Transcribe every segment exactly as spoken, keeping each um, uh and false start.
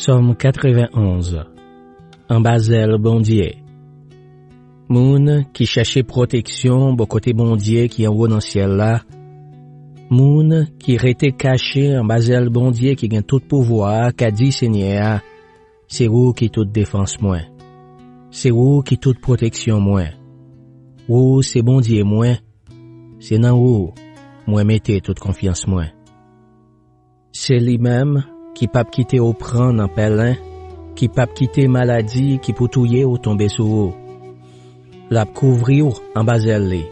Sòm katrevenn onz. Anba zèl Bondye. Moun ki chèche pwoteksyon bò kote Bondye ki anwo nan syèl la, moun ki rete kache anba zèl Bondye ki gen tout pouvwa a ka di Senyè a, "Se ou ki tout defans mwen. Se ou ki tout pwoteksyon mwen. Ou se Bondye mwen, se nan ou mwen mete tout konfyans mwen." Se li menm ki p ap kite w pran nan pèlen, ki p ap kite maladi ki pou touye w tonbe sou ou. L ap kouvri w anba zèl li.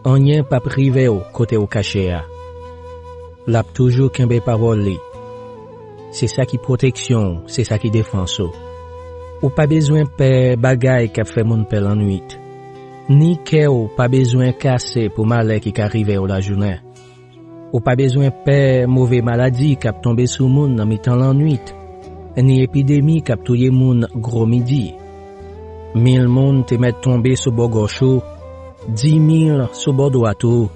Anyen p ap rive w kote w kache a. L ap toujou kenbe pawòl li. Se sa ki pwoteksyon w, se sa ki defans ou. Ou pa bezwen pè bagay k ap fè moun pè lannwit. Ni kè w pa bezwen kase pou malè ki ka rive w lajounen. Ou pa bezwen pè move maladi k ap tonbe sou moun nan mitan lannwit, ni epidemi k ap touye moun gwo midi. Mil moun te mèt tonbe sou bò gòch ou, dimil sou bò dwat ou,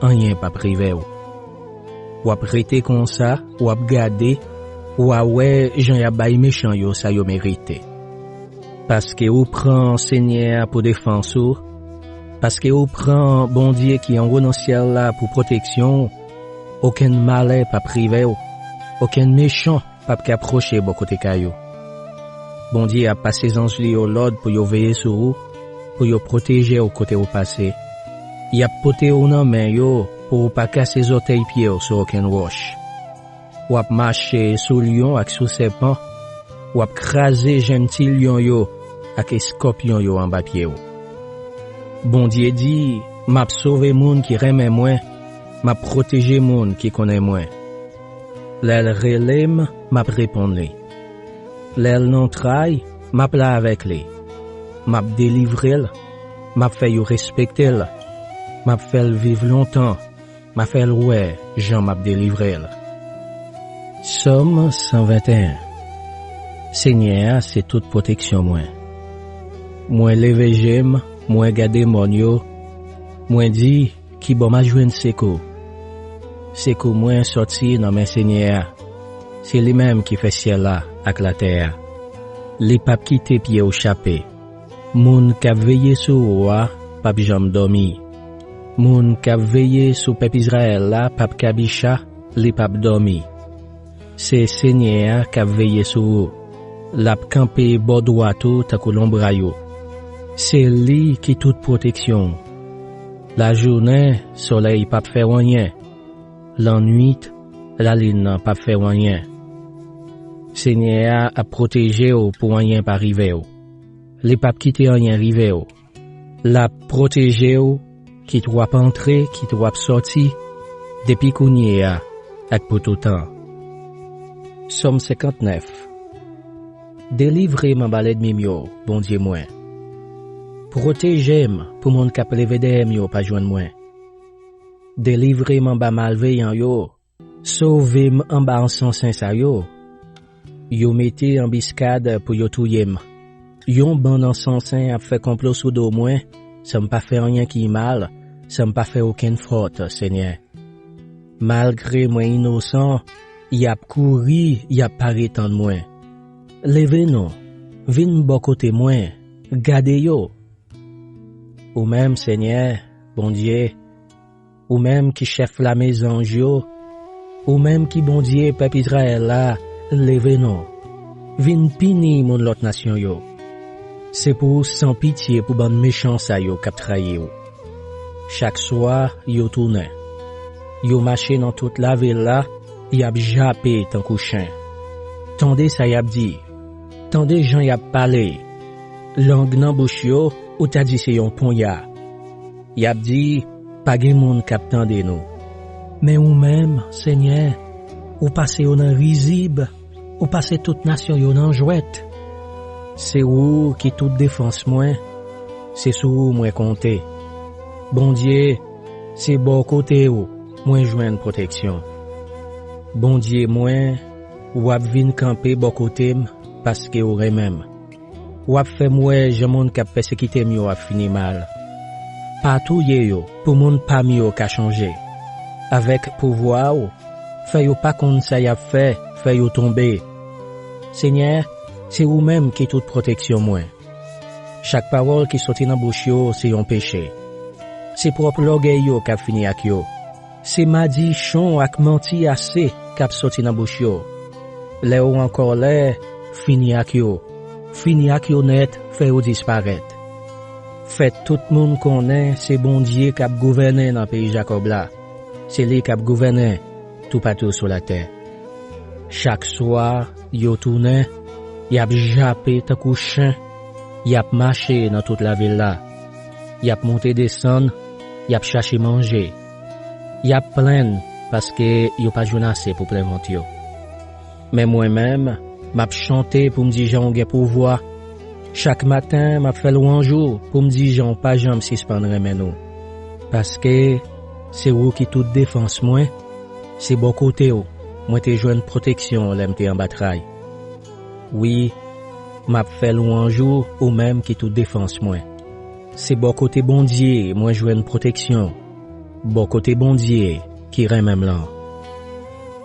anyen p ap rive w. W ap rete konsa, w ap gade, w a wè jan y ap bay mechan yo sa yo merite. Paske ou pran Senyè a pou defans ou, paske ou pran Bondye ki anwo nan syèl la pou pwoteksyon w, okenn malè p ap rive w, okenn mechan p ap ka pwoche bò kote kay ou. Bondye ap pase zanj li yo lòd pou yo veye sou ou, pou yo pwoteje w kote w pase. Y ap pote w nan men yo pou w pa kase zòtèy pye w sou okenn wòch. W ap mache sou lyon ak sou sèpan, w ap kraze jenn ti lyon yo ak eskòpyon yo anba pye w. Bondye di, "M ap sove moun ki renmen mwen, m ap pwoteje moun ki konnen mwen." Lè l rele m, m ap reponn li. Lè l nan tray, m ap la avèk li. M ap delivre l, m ap fè yo respekte l, m ap fè l viv lontan, m a fè l wè jan m ap delivre l. Sòm san venteyen. Senyè a se tout pwoteksyon mwen. Mwen leve je m, mwen gade mòn yo, mwen di, "Ki bò m a jwenn sekou?" Sekou mwen sòti nan men Senyè a. Se li menm ki fè syèl la ak latè a. Li p ap kite pye w chape. Moun k ap veye sou ou a p ap janm dòmi. Moun k ap veye sou pèp Izrayèl la p ap kabicha, li p ap dòmi. Se Senyè a k ap veye sou ou. L ap kanpe bò dwat ou tankou lonbray ou. Se li ki tout pwoteksyon w. Lajounen, solèy p ap fè w anyen. Lannwit, lalin nan p ap fè w anyen. Senyè a ap pwoteje w pou anyen pa rive w. Li p ap kite anyen rive w. L ap pwoteje w, kit w ap antre, kit w ap sòti, depi kounye a ak pou toutan. Sòm senkantnèf. Delivre m anba lènmi m yo, Bondye mwen. Pwoteje m pou moun k ap leve dèyè m yo pa jwenn mwen. Delivre m anba malveyan yo, sove m anba ansansen sa yo. Yo mete anbiskad pou yo touye m. Yon bann ansansen ap fè konplo sou do mwen, san m pa fè anyen ki mal, san m pa fè okenn fòt, Senyè. Malgre mwen inosan, y ap kouri, y ap pare tann mwen. Leve nou, vin bò kote mwen, gade yo. Ou menm, Senyè, Bondye, ou menm ki chèf lame zanj yo, ou menm ki Bondye pèp Izrayèl la, leve nou. Vin pini moun lòt nasyon yo. Se pou w san pitye pou bann mechan sa yo k ap trayi w. Chak swa, yo tounen. Yo mache nan tout lavil la, y ap jape tankou chen. Tande sa y ap di. Tande jan y ap pale. Lang nan bouch yo, ou ta di se yon ponya. Y ap di, "Pa gen moun k ap tande nou." Men ou menm, Senyè, ou pase yo nan rizib, ou pase tout nasyon yo nan jwèt. Se ou ki tout defans mwen, se sou ou mwen konte. Bondye, se bò kote w mwen jwenn pwoteksyon. Bondye mwen, w ap vin kanpe bò kote m paske w renmen m. W ap fè m wè jan moun k ap pèsekite m yo ap fini mal. Pa touye yo pou moun pa m yo ka chonje. Avèk pouvwa w, fè yo pa konn sa y ap fè, fè yo tonbe. Senyè, se ou menm ki tout pwoteksyon mwen. Chak pawòl ki soti nan bouch yo se yon peche. Se pwòp lògèy yo k ap fini ak yo. Se madichon ak manti ase k ap soti nan bouch yo. Lè ou an kòlè, fini ak yo. Fini ak yo nèt, fè yo disparèt. Fè tout moun konnen se Bondye k ap gouvènen nan peyi Jakòb la. Se li k ap gouvènen toupatou sou latè. Chak swa, yo tounen, y ap jape tankou chen, y ap mache nan tout lavil la. Y ap monte desann, y ap chache manje. Y ap plenn paske yo pa jwenn ase pou plen vant yo. Men mwen menm, m ap chante pou m di jan w gen pouvwa. Chak maten, m ap fè lwanj ou pou m di jan w pa janm sispann renmen nou. Paske se ou ki tout defans mwen, se bò kote w mwen te jwenn pwoteksyon lè m te anba tray. Wi, m ap fè lwanj ou, ou menm ki tout defans mwen. Se bò kote Bondye mwen jwenn pwoteksyon, bò kote Bondye ki renmen m lan.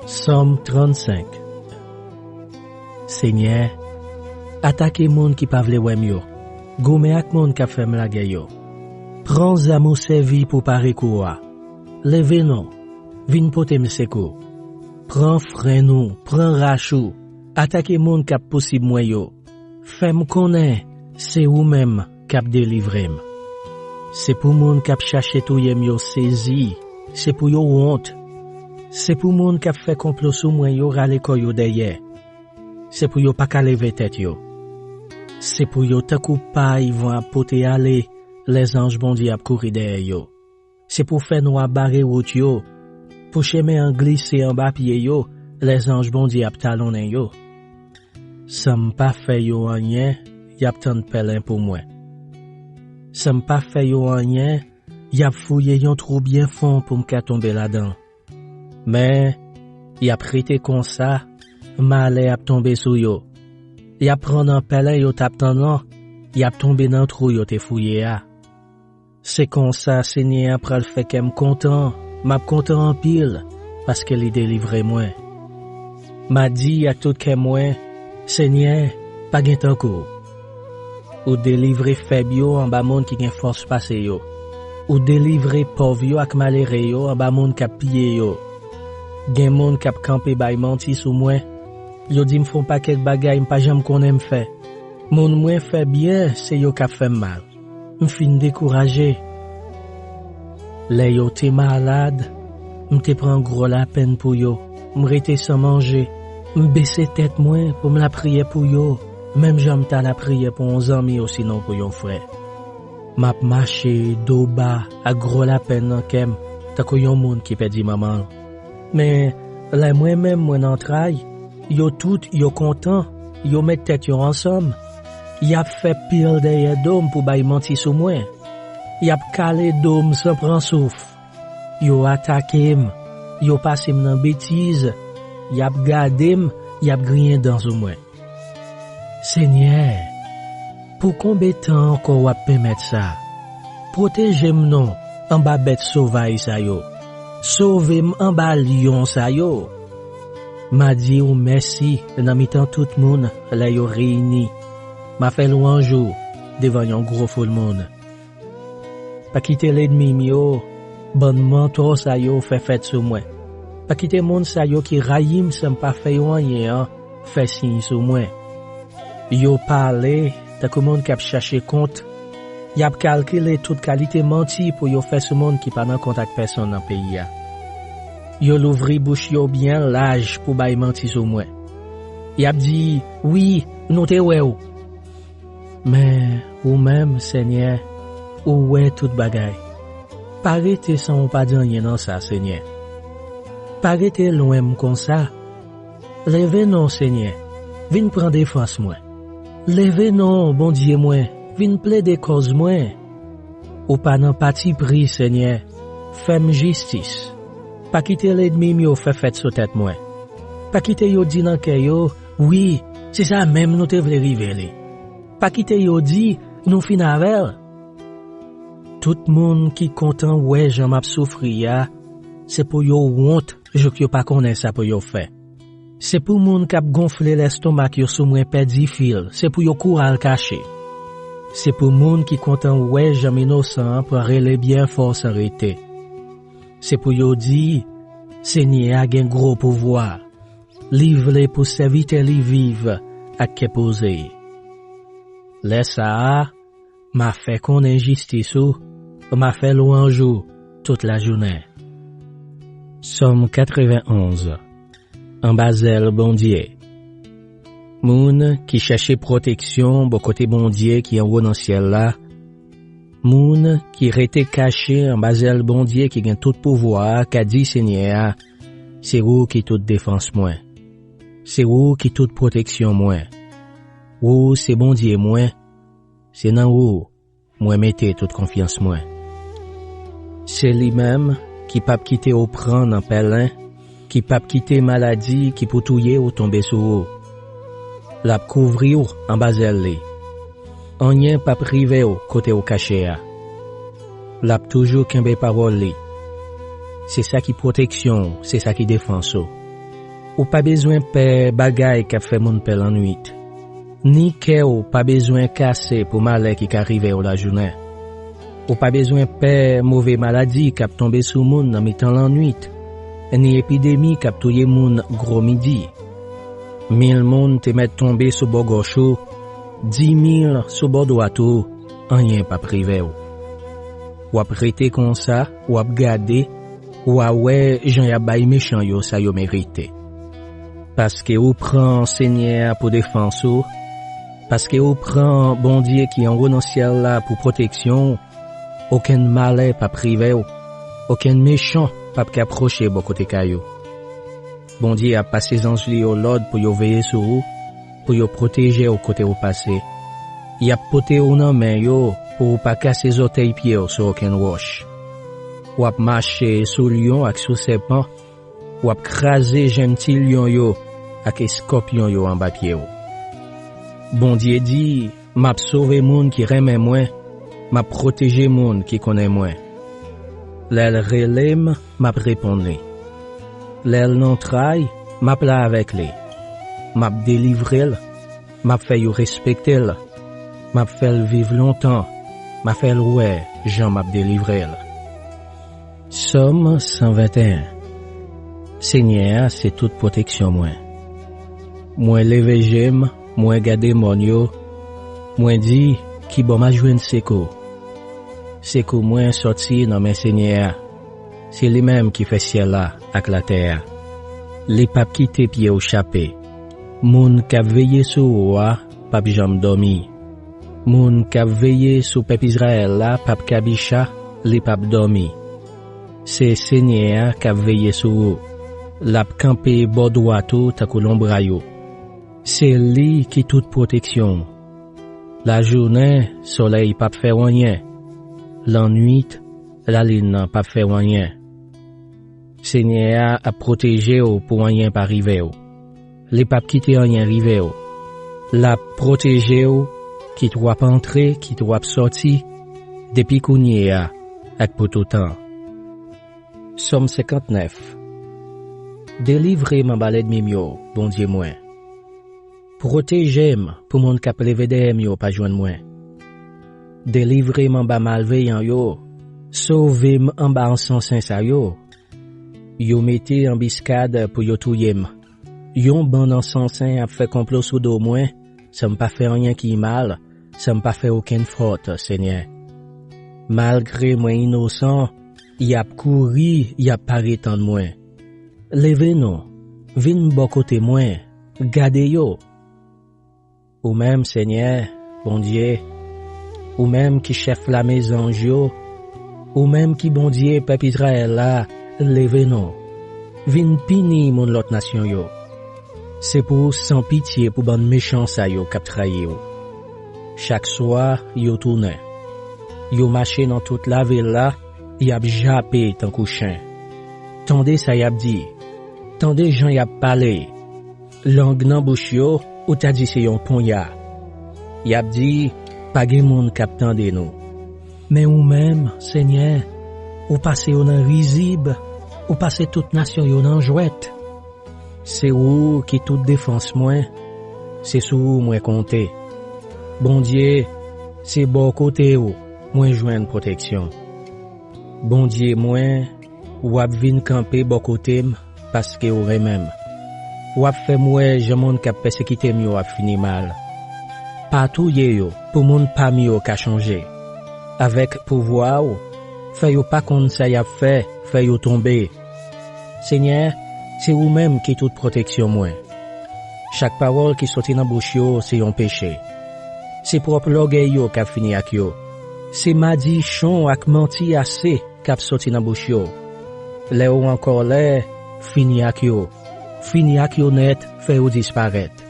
Sòm trannsenk. Senyè, atake moun ki pa vle wè m yo, goumen ak moun k ap fè m lagè yo. Pran zam ou sèvi pou pare kou a. Leve non, vin pote m sekou. Pran frenn ou, pran rach ou, atake moun k ap pousib mwen yo. Fè m konnen se ou menm k ap delivre m. Se pou moun k ap chache touye m yo sezi, se pou yo wont. Se pou moun k ap fè konplo sou mwen yo rale kò yo dèyè. Se pou yo pa ka leve tèt yo. Se pou yo tankou pay van ap pote ale, lè zanj Bondye ap kouri dèyè yo. Se pou fènwa bare wout yo, pou chemen an glise anba pye yo, lè zanj Bondye ap talonnen yo. San m pa fè yo anyen, y ap tann pèlen pou mwen. San m pa fè yo anyen, y ap fouye yon twou byen fon pou m ka tonbe ladan l. Men, y ap rete konsa, malè ap tonbe sou yo. Y ap pran nan pèlen yo t ap tann lan, y ap tonbe nan twou yo te fouye a. Se konsa Senyè a pral fè kè m kontan, m ap kontan anpil, paske li delivre mwen. M a di ak tout kè mwen, Senyè, pa gen tankou w. Ou delivre fèb yo anba moun ki gen fòs pase yo. Ou delivre pòv yo ak malere yo anba moun k ap piye yo. Gen moun k ap kanpe bay manti sou mwen. Yo di m fè yon pakèt bagay m pa janm konnen m fè. Moun mwen fè byen, se yo k ap fè m mal. M fin dekouraje. Lè yo te malad, m te pran gwo lapenn pou yo. M rete san manje. M bese tèt mwen pou m lapriyè pou yo, menm jan m ta lapriyè pou yon zanmi osinon pou yon frè. M ap mache do ba ak gwo lapenn nan kè m, tankou yon moun ki pèdi manman l. Men, lè mwen menm mwen nan tray, yo tout yo kontan, yo met tèt yo ansanm. Y ap fè pil dèyè do m pou bay manti sou mwen. Y ap kale do m san pran souf. Yo atake m, yo pase m nan betiz, y ap gade m, y ap griyen dan sou mwen. Senyè, pou konbe tan ankò w ap penmèt sa? Pwoteje m non anba bèt sovaj sa yo. Sove m anba lyon sa yo. M a di w mèsi nan mitan tout moun lè yo reyini. M a fè lwanj ou devan yon gwo foul moun. Pa kite lènmi m yo, bann mantò sa yo fè fèt sou mwen. Pa kite moun sa yo ki rayi m san m pa fè yo anyen an fè siy sou mwen. Yo pale tankou moun k ap chache kont. Y ap kalkile tout kalite manti pou yo fè sou moun ki pa nan kont ak pèsonn nan peyi a. Yo louvri bouch yo byen laj pou bay manti sou mwen. Y ap di, wi, nou te wè w. Men ou menm, Senyè, ou wè tout bagay. Pa rete san ou pa di anyen nan sa, Senyè. Pa rete lwen m konsa. Leve non, Senyè, vin pran defans mwen. Leve non, Bondye mwen, vin plede kòz mwen. Ou pa nan patipri, Senyè, fè m jistis. Pa kite lènmi m yo fè fèt sou tèt mwen. Pa kite yo di nan kè yo, wi, se sa menm nou te vle rive li. Pa kite yo di, nou fin avè l. Tout moun ki kontan wè jan m ap soufri a, se pou yo wont jouk yo pa konnen sa pou yo fè. Se pou moun k ap gonfle lèstomak yo sou mwen pèdi fil, se pou yo kouri al kache. Se pou moun ki kontan wè janm inosan an pran rele byen fò san rete. Se pou yo di, Senyè a gen gwo pouvwa, li vle pou sèvitè li viv ak kè poze. Lè sa a, m a fè konnen jistis ou, m a fè lwanj ou tout lajounen. Sòm katrevenonz. Anba zèl Bondye. Moun ki chèche pwoteksyon bò kote Bondye ki anwo nan syèl la, moun ki rete kache anba zèl Bondye ki gen tout pouvwa a ka di Senyè a, se ou ki tout defans mwen. Se ou ki tout pwoteksyon mwen. Ou se Bondye mwen, se nan ou mwen mete tout konfyans mwen. Se li menm ki p ap kite w pran nan pèlen, ki p ap kite maladi ki pou touye w tonbe sou ou. L ap kouvri w anba zèl li. Anyen p ap rive w kote w kache a. L ap toujou kenbe pawòl li. Se sa ki pwoteksyon w, se sa ki defans ou. Ou pa bezwen pè bagay k ap fè moun pè lannwit. Ni kè w pa bezwen kase pou malè ki ka rive w lajounen. Ou pa bezwen pè move maladi k ap tonbe sou moun nan mitan lannwit, ni epidemi k ap touye moun gwo midi. Mil moun te mèt tonbe sou bò gòch ou, di mil sou bò dwat ou, anyen p ap rive w. W ap rete konsa, w ap gade, w a wè jan y ap bay mechan yo sa yo merite. Paske ou pran Senyè a pou defans ou, paske ou pran Bondye ki anwo nan syèl la pou pwoteksyon w, okenn malè p ap rive w, okenn mechan p ap ka pwoche bò kote kay ou. Bondye ap pase zanj li yo lòd pou yo veye sou ou, pou yo pwoteje w kote w pase. Y ap pote w nan men yo pou w pa kase zòtèy pye w sou okenn wòch. W ap mache sou lyon ak sou sèpan, w ap kraze jenn ti lyon yo ak eskòpyon yo anba pye w. Bondye di, m ap sove moun ki renmen mwen, m ap pwoteje moun ki konnen mwen. Lè l rele m, m ap reponn li. Lè l nan tray, m ap la avèk li. M ap delivre l, m ap fè yo respekte l, m ap fè l viv lontan, m ap fè l wè jan m ap delivre l. Sòm san venteyen. Senyè a se tout pwoteksyon mwen. Mwen leve je m, mwen gade mòn yo, mwen di, kibò m a jwenn sekou? Sekou mwen sòti nan men Senyè a. Se li menm ki fè syèl la ak latè a. Li p ap kite pye w chape. Moun k ap veye sou ou a p ap janm dòmi. Moun k ap veye sou pèp Izrayèl la p ap kabicha, li p ap dòmi. Se Senyè a k ap veye sou ou. L ap kanpe bò dwat ou tankou lonbray ou. Se li ki tout pwoteksyon w. Lajounen, solèy p ap fè w anyen. Lannwit, lalin nan p ap fè w anyen. Senyè a ap pwoteje w pou anyen pa rive w. Li p ap kite anyen rive w. L ap pwoteje w, kit w ap antre, kit w ap sòti, depi kounye a ak pou toutan. Sòm senkantnèf. Delivre m anba lènmi m yo, Bondye mwen. Pwoteje m pou moun k ap leve dèyè m yo pa jwenn mwen. Delivre m anba malveyan yo, sove m anba ansansen sa yo. Yo mete anbiskad pou yo touye m. Yon bann ansansen ap fè konplo sou do mwen, san m pa fè anyen ki mal, san m pa fè okenn fòt, Senyè. Malgre mwen inosan, y ap kouri, y ap pare tann mwen. Leve nou, vin bò kote mwen, gade yo. Ou menm, Senyè, Bondye, ou menm ki chèf lame zanj yo, ou menm ki Bondye pèp Izrayèl la, leve nou. Vin pini moun lòt nasyon yo. Se pou w san pitye pou bann mechan sa yo k ap trayi w. Chak swa, yo tounen. Yo mache nan tout lavil la, y ap jape tankou chen. Tande sa y ap di. Tande jan y ap pale. Lang nan bouch yo, ou ta di se yon ponya. Y ap di, pa gen moun k ap tande nou. Men ou menm, Senyè, ou pase yo nan rizib, ou pase tout nasyon yo nan jwèt. Se ou ki tout defans mwen, se sou ou mwen konte. Bondye, se bò kote w mwen jwenn pwoteksyon. Bondye mwen, w ap vin kanpe bò kote m paske w renmen m. W ap fè m wè jan moun k ap pèsekite m yo ap fini mal. Pa touye yo pou moun pa m yo ka chonje. Avèk pouvwa w, fè yo pa konn sa y ap fè, fè yo tonbe. Senyè, se ou menm ki tout pwoteksyon mwen. Chak pawòl ki soti nan bouch yo se yon peche. Se pwòp lògèy yo k ap fini ak yo. Se madichon ak manti ase k ap soti nan bouch yo. Lè w an kòlè, fini ak yo. Fini ak yo nèt, fè yo disparèt.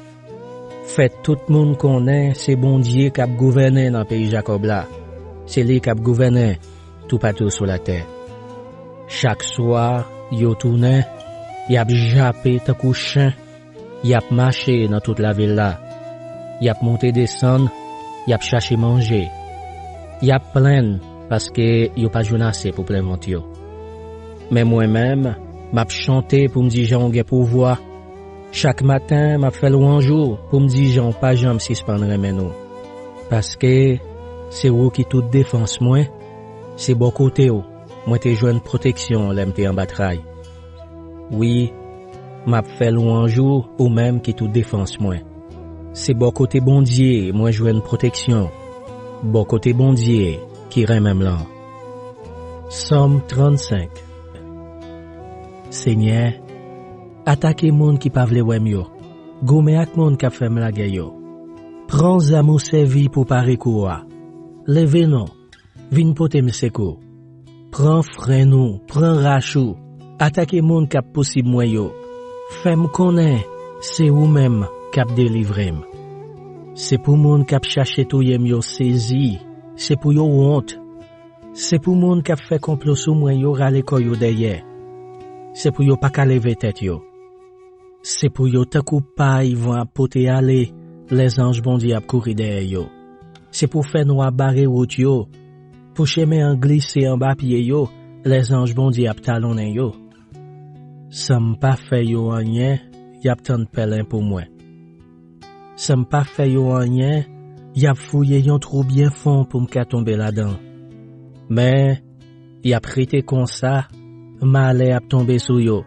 Fè tout moun konnen se Bondye k ap gouvènen nan peyi Jakòb la. Se li k ap gouvènen toupatou sou latè. Chak swa, yo tounen, y ap jape tankou chen, y ap mache nan tout lavil la. Y ap monte desann, y ap chache manje. Y ap plenn paske yo pa jwenn ase pou plen vant yo. Men mwen menm, m ap chante pou m di jan w gen pouvwa. Chak maten, m ap fè lwanj ou pou m di jan w pa janm sispann renmen nou. Paske se ou ki tout defans mwen, se bò kote w mwen te jwenn pwoteksyon lè m te anba tray. Wi, m ap fè lwanj ou, ou menm ki tout defans mwen. Se bò kote Bondye mwen jwenn pwoteksyon, bò kote Bondye ki renmen m lan. Sòm trannsenk. Senyè, atake moun ki pa vle wè m yo. Goumen ak moun k ap fè m lagè yo. Pran zam ou sèvi pou pare kou w a. Leve non, vin pote m sekou. Pran frenn ou, pran rach ou. Atake moun k ap pousib mwen yo. Fè m konnen se ou menm k ap delivre m. Se pou moun k ap chache touye m yo sezi, se pou yo wont. Se pou moun k ap fè konplo sou mwen yo rale kò yo dèyè. Se pou yo pa ka leve tèt yo. Se pou yo tankou pay van ap pote ale, lè zanj Bondye ap kouri dèyè yo. Se pou fènwa bare wout yo, pou chemen an glise anba pye yo, lè zanj Bondye ap talonnen yo. San m pa fè yo anyen, y ap tann pèlen pou mwen. San m pa fè yo anyen, y ap fouye yon twou byen fon pou m ka tonbe ladan l. Men, y ap rete konsa, malè ap tonbe sou yo.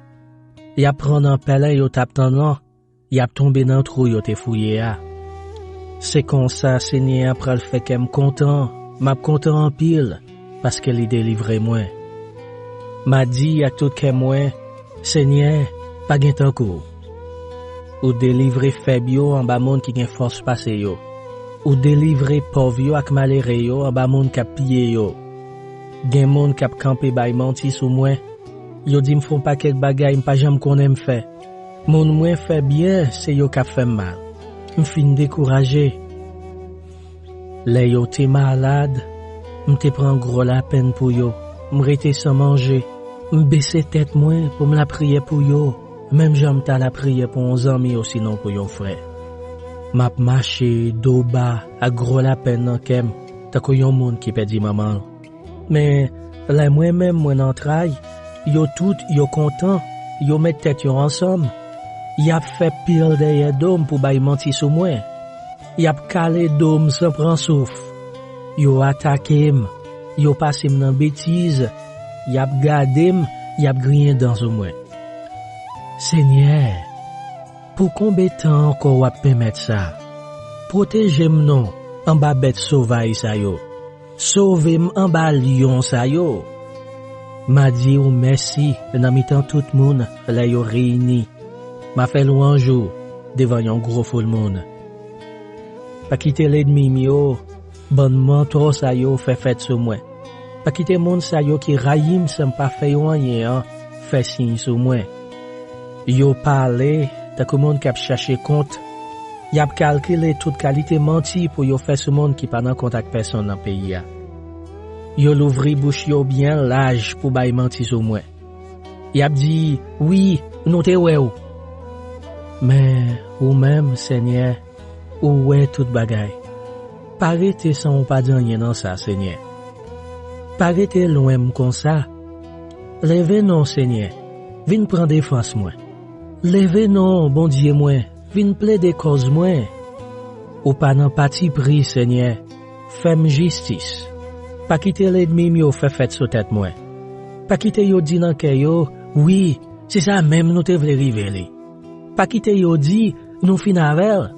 Y ap pran nan pèlen yo t ap tann lan, y ap tonbe nan twou yo te fouye a. Se konsa Senyè a pral fè kè m kontan, m ap kontan anpil, paske li delivre mwen. M a di ak tout kè mwen, Senyè, pa gen tankou w. Ou delivre fèb yo anba moun ki gen fòs pase yo. Ou delivre pòv yo ak malere yo anba moun k ap piye yo. Gen moun k ap kanpe bay manti sou mwen. Yo di m fè yon pakèt bagay m pa janm konnen m fè. Moun mwen fè byen, se yo k ap fè m mal. M fin dekouraje. Lè yo te malad, m te pran gwo lapenn pou yo. M rete san manje. M bese tèt mwen pou m lapriyè pou yo, menm jan m ta lapriyè pou yon zanmi osinon pou yon frè. M ap mache do ba ak gwo lapenn nan kè m, tankou yon moun ki pèdi manman l. Men, lè mwen menm mwen nan tray, yo tout yo kontan, yo met tèt yo ansanm. Y ap fè pil dèyè do m pou bay manti sou mwen. Y ap kale do m san pran souf. Yo atake m, yo pase m nan betiz, y ap gade m, y ap griyen dan sou mwen. Senyè, pou konbe tan ankò w ap pèmèt sa? Pwoteje m non anba bèt sovaj sa yo. Sove m anba lyon sa yo. M a di w mèsi nan mitan tout moun lè yo reyini. M a fè lwanj ou devan yon gwo foul moun. Pa kite lènmi m yo, bann mantò sa yo fè fèt sou mwen. Pa kite moun sa yo ki rayi m san m pa fè yo anyen an fè siy sou mwen. Yo pale tankou moun k ap chache kont. Y ap kalkile tout kalite manti pou yo fè sou moun ki pa nan kont ak pèsonn nan peyi a. Yo louvri bouch yo byen laj pou bay manti sou mwen. Y ap di, "Wi, nou te wè w." Men, ou menm, Senyè, ou wè tout bagay. Pa rete san ou pa di anyen nan sa, Senyè. Pa rete lwen m konsa. Leve non, Senyè, vin pran defans mwen. Leve non, Bondye mwen, vin plede kòz mwen. Ou pa nan patipri, Senyè, fè m jistis. Pa kite lènmi m yo fè fèt sou tèt mwen. Pa kite yo di nan kè yo, "Wi, se sa menm nou te vle rive li." Pa kite yo di, "Nou fin avè l."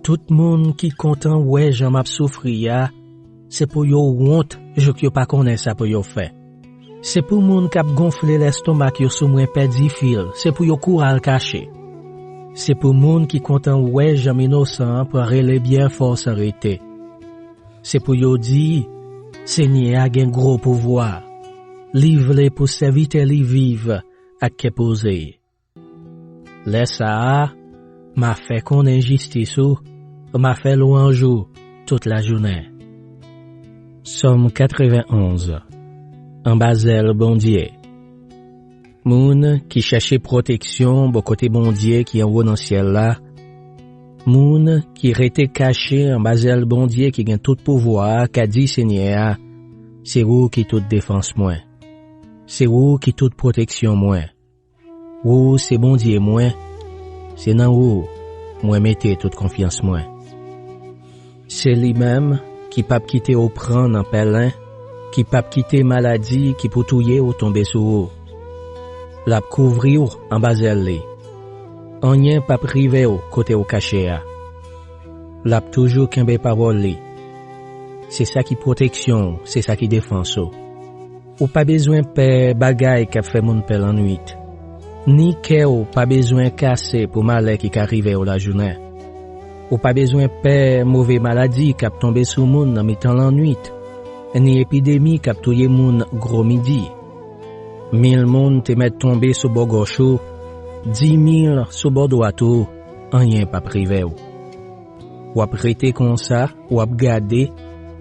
Tout moun ki kontan wè jan m ap soufri a, se pou yo wont jouk yo pa konnen sa pou yo fè. Se pou moun k ap gonfle lèstomak yo sou mwen pèdi fil, se pou yo kouri al kache. Se pou moun ki kontan wè jan m inosan an pran rele byen fò san rete. Se pou yo di, "Senyè a gen gwo pouvwa. Li vle pou sèvitè li viv ak kè poze." Lè sa a, m a fè konnen jistis ou, m a fè lwanj ou tout lajounen. Sòm katrevenn-onz. Anba zèl Bondye. Moun ki chèche pwoteksyon bò kote Bondye ki anwo nan syèl la, moun ki rete kache anba zèl Bondye ki gen tout pouvwa a ka di Senyè a, "Se ou ki tout defans mwen. Se ou ki tout pwoteksyon mwen. Ou se Bondye mwen, se nan ou mwen mete tout konfyans mwen." Se li menm ki p ap kite w pran nan pèlen, ki p ap kite maladi ki pou touye w tonbe sou ou. L ap kouvri w anba zèl li. Anyen p ap rive w kote w kache a. L ap toujou kenbe pawòl li. Se sa ki pwoteksyon w, se sa ki defans ou. Ou pa bezwen pè bagay k ap fè moun pè lannwit, ni kè w pa bezwen kase pou malè ki ka rive w lajounen. Ou pa bezwen pè move maladi k ap tonbe sou moun nan mitan lannwit, ni epidemi k ap touye moun gwo midi. Mil moun te mèt tonbe sou bò gòch ou, di mil sou bò dwat ou, anyen p ap rive w. W ap rete konsa, w ap gade,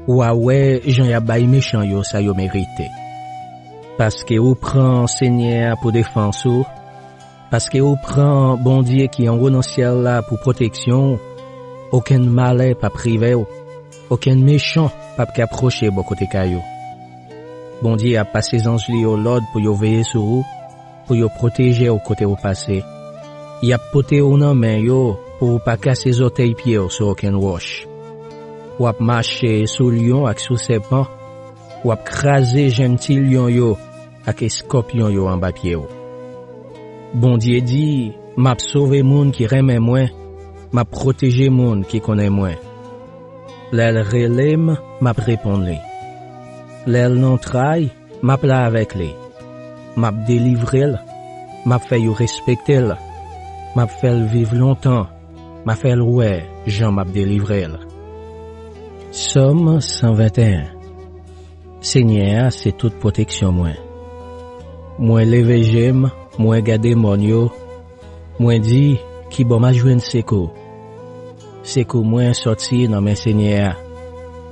w a wè jan y ap bay mechan yo sa yo merite. Paske ou pran Senyè a pou defans ou, paske ou pran Bondye ki anwo nan syèl la pou pwoteksyon ou, okenn malè p ap rive w, okenn mechan p ap ka pwoche bò kote kay ou. Bondye ap pase zanj li yo lòd pou yo veye sou ou, pou yo pwoteje w kote w pase. Y ap pote w nan men yo pou w pa kase zòtèy pye w sou okenn wòch. W ap mache sou lyon ak sou sèpan, w ap kraze jenn ti lyon yo ak eskòpyon yo anba pye w. Bondye di, "M ap sove moun ki renmen mwen, m ap pwoteje moun ki konnen mwen." Lè l rele m, m ap reponn li. Lè l nan tray, m ap la avèk li. M ap delivre l, m ap fè yo respekte l, m ap fè l viv lontan, m ap fè l wè jan m ap delivre l. Sòm san venteyen. Senyè a se tout pwoteksyon mwen. Mwen leve je m, mwen gade mòn yo, mwen di, "Ki bò m a jwenn sekou?" Sekou mwen sòti nan men Senyè a.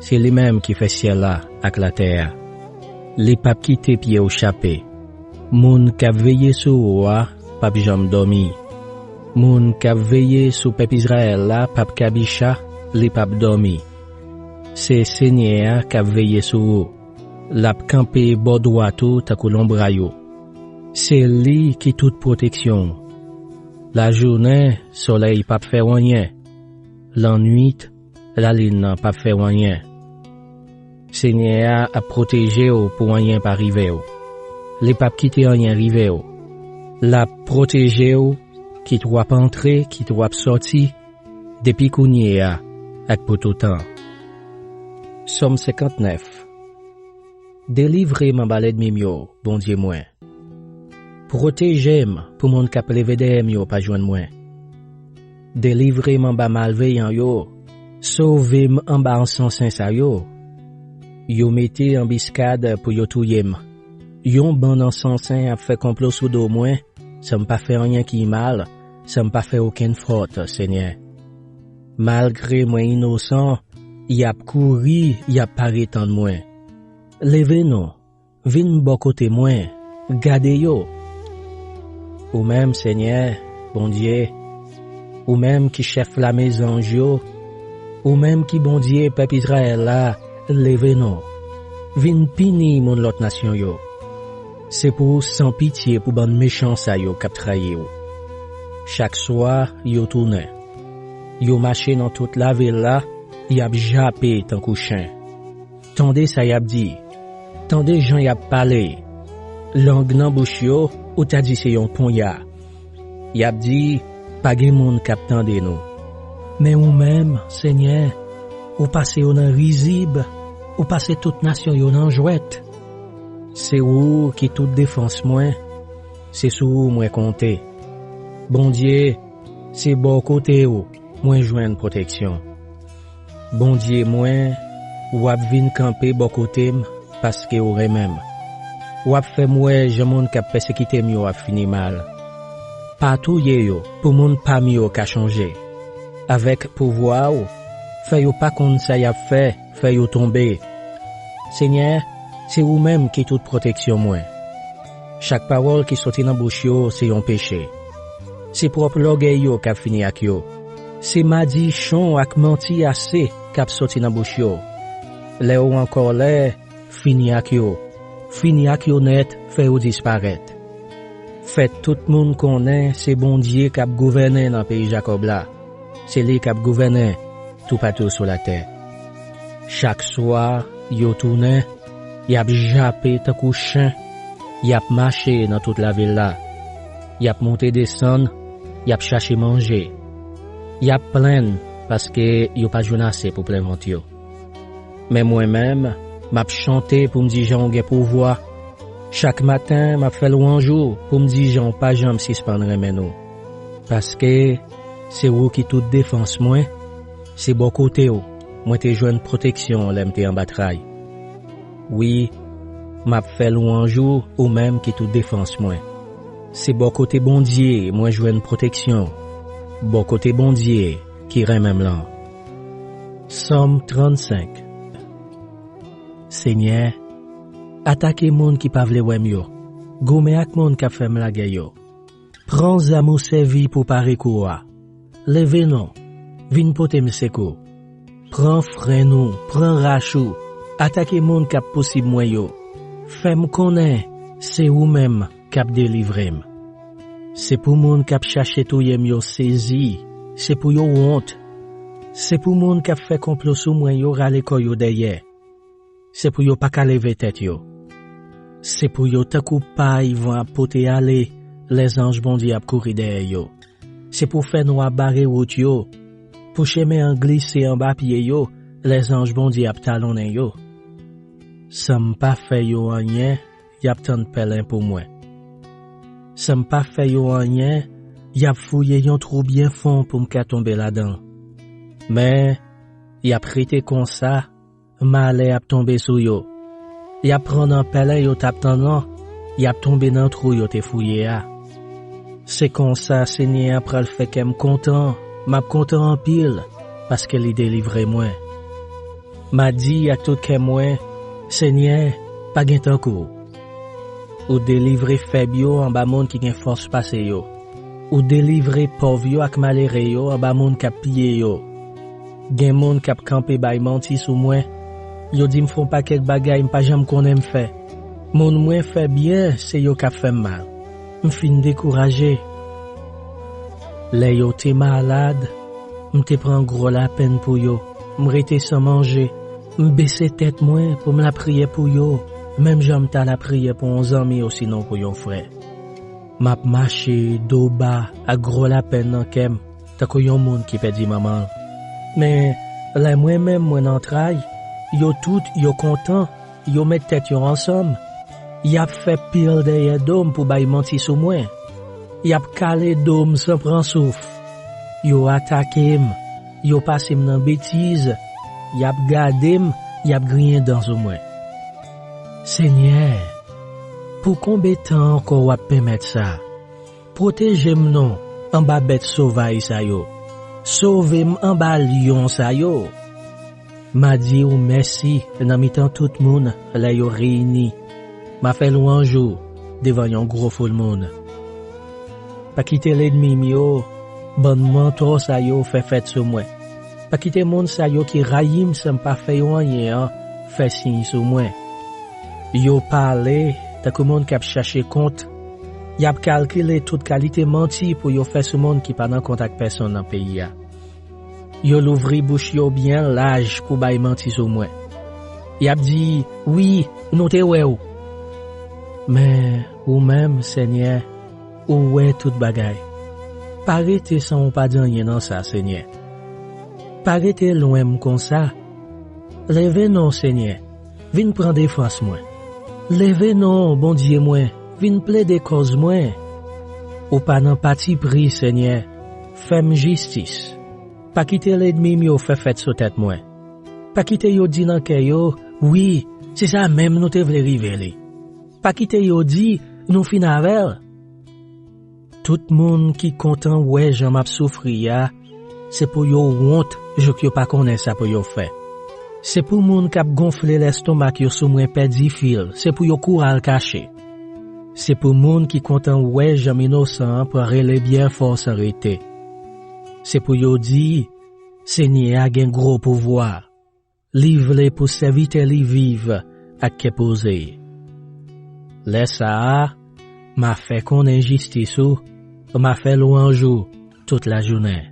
Se li menm ki fè syèl la ak latè a. Li p ap kite pye w chape. Moun k ap veye sou ou a p ap janm dòmi. Moun k ap veye sou pèp Izrayèl la p ap kabicha, li p ap dòmi. Se Senyè a k ap veye sou ou. L ap kanpe bò dwat ou tankou lonbray ou. Se li ki tout pwoteksyon w. Lajounen, solèy p ap fè w anyen. Lannwit, lalin nan p ap fè w anyen. Senyè a ap pwoteje w pou anyen pa rive w. Li p ap kite anyen rive w. L ap pwoteje w, kit w ap antre, kit w ap sòti, depi kounye a ak pou toutan. Sòm senkantnèf. Delivre m anba lènmi m yo, Bondye mwen. Pwoteje m pou moun k ap leve dèyè m yo pa jwenn mwen. Delivre m anba malveyan yo. Sove m anba ansansen sa yo. Yo mete anbiskad pou yo touye m. Yon bann ansansen ap fè konplo sou do mwen, san m pa fè anyen ki mal, san m pa fè okenn fòt, Senyè. Malgre mwen inosan, y ap kouri, y ap pare tann mwen. Leve non, vin bò kote mwen, gade yo. Ou menm, Senyè, Bondye, ou menm ki chèf lame zanj yo, ou menm ki Bondye pèp Izrayèl la, leve non. Vin pini moun lòt nasyon yo. Se pou w san pitye pou bann mechan sa yo k ap trayi w. Chak swa, yo tounen. Yo mache nan tout lavil la, y ap jape tankou chen. Tande sa y ap di. Tande jan y ap pale. Lang nan bouch yo, ou ta di se yon ponya. Y ap di, pa gen moun k ap tande nou. Men ou menm, Senyè, ou pase yo nan rizib, ou pase tout nasyon yo nan jwèt. Se ou ki tout defans mwen, se sou ou mwen konte. Bondye, se bò kote w mwen jwenn pwoteksyon. Bondye mwen, w ap vin kanpe bò kote m paske w renmen m. W ap fè m wè jan moun k ap pèsekite m yo ap fini mal. Pa touye yo pou moun pami yo ka chonje. Avèk pouvwa w, fè yo pa konn sa y ap fè, fè yo tonbe. Senyè, se ou menm ki tout pwoteksyon mwen. Chak pawòl ki soti nan bouch yo se yon peche. Se pwòp lògèy yo k ap fini ak yo. Se madichon ak manti ase k ap soti nan bouch yo. Lè w an kòlè, fini ak yo. Fini ak yo nèt, fè yo disparèt. Fè tout moun konnen se Bondye k ap gouvènen nan peyi Jakòb la. Se li k ap gouvènen toupatou sou latè. Chak swa, yo tounen, y ap jape tankou chen, y ap mache nan tout lavil la. Y ap monte desann, y ap chache manje. Y ap plenn paske yo pa jwenn ase pou plen vant yo. Men mwen menm, m ap chante pou m di jan w gen pouvwa. Chak maten, m ap fè lwanj ou pou m di jan w pa janm sispann renmen nou. Paske se ou ki tout defans mwen, se bò kote w mwen te jwenn pwoteksyon lè m te anba tray. Wi, m ap fè lwanj ou, ou menm ki tout defans mwen. Se bò kote Bondye mwen jwenn pwoteksyon, bò kote Bondye ki renmen m lan. Sòm trannsenk. Senyè, atake moun ki pa vle wè m yo, goumen ak moun k ap fè m lagè yo. Pran zam ou sèvi pou pare kou a. Leve non, vin pote m sekou. Pran frenn ou, pran rach ou, atake moun k ap pousib mwen yo. Fè m konnen se ou menm k ap delivre m. Se pou moun k ap chache touye m yo sezi, se pou yo wont. Se pou moun k ap fè konplo sou mwen yo rale kò yo dèyè. Se pou yo pa ka leve tèt yo. Se pou yo tankou pay van ap pote ale, lè zanj Bondye ap kouri dèyè yo. Se pou fènwa bare wout yo, pou chemen an glise anba pye yo, lè zanj Bondye ap talonnen yo. San m pa fè yo anyen, y ap tann pèlen pou mwen. San m pa fè yo anyen, y ap fouye yon twou byen fon pou m ka tonbe ladan l. Men, y ap rete konsa, malè ap tonbe sou yo. Y ap pran nan pèlen yo t ap tann lan, y ap tonbe nan twou yo te fouye a. Se konsa Senyè a pral fè kè m kontan, m ap kontan anpil, paske li delivre mwen. M a di ak tout kè mwen, Senyè, pa gen tankou w. Ou delivre fèb yo anba moun ki gen fòs pase yo. Ou delivre pòv yo ak malere yo anba moun k ap piye yo. Gen moun k ap kanpe bay manti sou mwen. Yo di m fè yon pakèt bagay m pa janm konnen m fè. Moun mwen fè byen, se yo k ap fè m mal. M fin dekouraje. Lè yo te malad, m te pran gwo lapenn pou yo. M rete san manje. M bese tèt mwen pou m lapriyè pou yo, menm jan m ta lapriyè pou yon zanmi osinon pou yon frè. M ap mache do ba ak gwo lapenn nan kè m, tankou yon moun ki pèdi manman l. Men, lè mwen menm mwen nan tray, yo tout yo kontan, yo met tèt yo ansanm, y ap fè pil dèyè do m pou bay manti sou mwen. Y ap kale do m san pran souf. Yo atake m, yo pase m nan betiz, y ap gade m, y ap griyen dan sou mwen. Senyè, pou konbe tan ankò w ap pèmèt sa? Pwoteje m non anba bèt sovaj sa yo. Sove m anba lyon sa yo. M a di w mèsi nan mitan tout moun lè yo reyini. M a fè lwanj ou devan yon gwo foul moun. Pa kite lènmi m yo, bann mantò sa yo fè fèt sou mwen. Pa kite moun sa yo ki rayi m san m pa fè yo anyen an fè siy sou mwen. Yo pale tankou moun k ap chache kont. Y ap kalkile tout kalite manti pou yo fè sou moun ki pa nan kont ak pèsonn nan peyi a. Yo louvri bouch yo byen laj pou bay manti sou mwen. Y ap di, "Wi, nou te wè w." Men, ou menm, Senyè, ou wè tout bagay. Pa rete san w pa di anyen nan sa, Senyè. Pa rete lwen m konsa. Leve non, Senyè, vin pran defans mwen. Leve non, Bondye mwen, vin plede kòz mwen. Ou pa nan patipri, Senyè, fè m jistis. Pa kite lènmi m yo fè fèt sou tèt mwen. Pa kite yo di nan kè yo, "Wi, se sa menm nou te vle rive li." Pa kite yo di, "Nou fin avè l." Tout moun ki kontan wè jan m ap soufri a, se pou yo wont jouk yo pa konnen sa pou yo fè. Se pou moun k ap gonfle lèstomak yo sou mwen pèdi fil, se pou yo kouri al kache. Se pou moun ki kontan wè jan m inosan an pran rele byen fò san rete. Se pou yo di, "Senyè a gen gwo pouvwa. Li vle pou sèvitè li viv ak kè poze." Lè sa a, m a fè konnen jistis ou, m a fè lwanj ou tout lajounen.